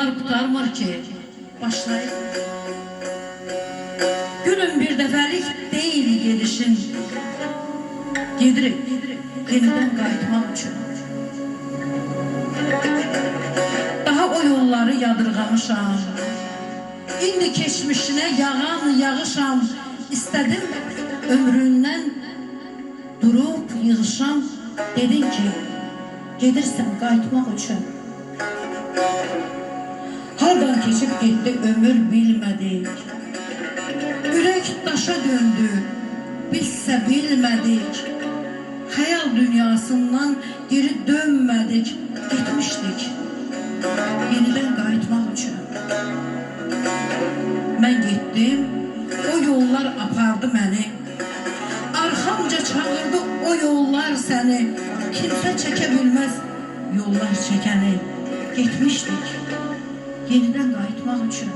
Yollar qurtarmır ki, başlayır. Günün bir dəfəlik deyil gedişin. Gedirik, yenidən qayıtmaq üçün. Daha o yolları yadırğamışam. İndi keçmişinə yağan yağışam. İstədim ömründən durub yığışam. Dedin ki, gedirsən qayıtmaq üçün. Hardan keçib getdi ömür bilmədik. Ürək daşa döndü, bizsə bilmədik. Xəyal dünyasından geri dönmədik, getmişdik. Yenidən qayıtmaq üçün. Mən getdim, o yollar apardı məni. Arxamca çağırdı o yollar səni. Kimsə çəkə bilməz yollar çəkəni. Getmişdik, yenidən qayıtmaq üçün.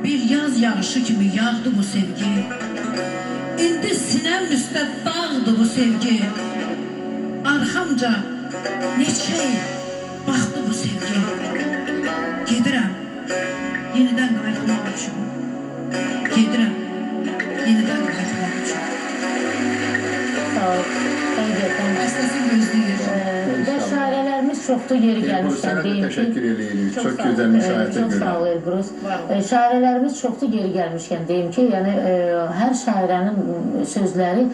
Bir yaz yağışı kimi yağdı bu sevgi. İndi sinəm üstə dağdı bu sevgi. Arxamca neçə il baxdı bu sevgi. Gedirəm, yenidən qayıtmaq üçün. Gedirəm, yenidən qayıtmaq üçün. Sağ ol. Həqiqətən. Bəstəsini gözləyir. Və şairələrimiz çoxdur yeri Elbrus, gəlmişkən sənə də deyim ki. təşəkkür eləyirik. Çox sağ ol. gözəl müşayiətə Çox görə. sağ ol Elbrus. Var ol. Şairələrimiz çoxdur yeri gəlmişkən deyim ki, yəni hər şairənin sözləri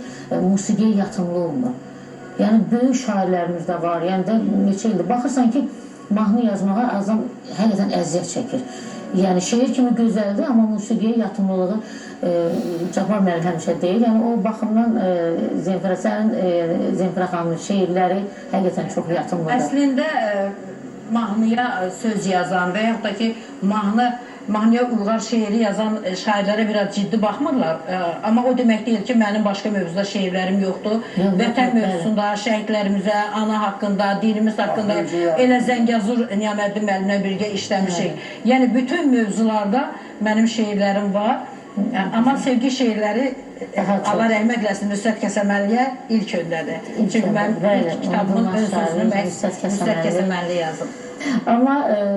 musiqiyə yatımlı olmur. Yəni böyük şairlərimiz də var. Yəni də neçə ildir baxırsan ki, mahnı yazmağa adam həqiqətən əziyyət çəkir. Yəni şeir kimi gözəldir, amma musiqiyə yatımlılığı Cabbar müəllim həmişə deyir. Yəni o baxımdan Zemfira sənin Zemfira xanımın şeirləri həqiqətən çox yatımlıdır. Əslində mahnıya söz yazan və yaxud da ki mahnıya uyğar şeiri yazan şairlərə biraz ciddi baxmırlar. Amma o demək deyil ki, mənim başqa mövzuda şeirlərim yoxdur. Yox, yox, Vətən yox, mövzusunda, şəhidlərimizə, ana haqqında, dinimiz haqqında elə Zəngəzur Niyaməddin müəllimlə birgə işləmişik. Yəni bütün mövzularda mənim şeirlərim var. Amma sevgi şeirləri Daha çox. Allah rəhmət eləsin Nüsrət Kəsəmənliyə ilk öndədir. İlk Çünki öndə, mənim bəli, ilk kitabımın unudulmaz ön sözünü şairimiz məhz Nüsrət Nüsrət Kəsəmənli. Kəsəmənli yazıb. Amma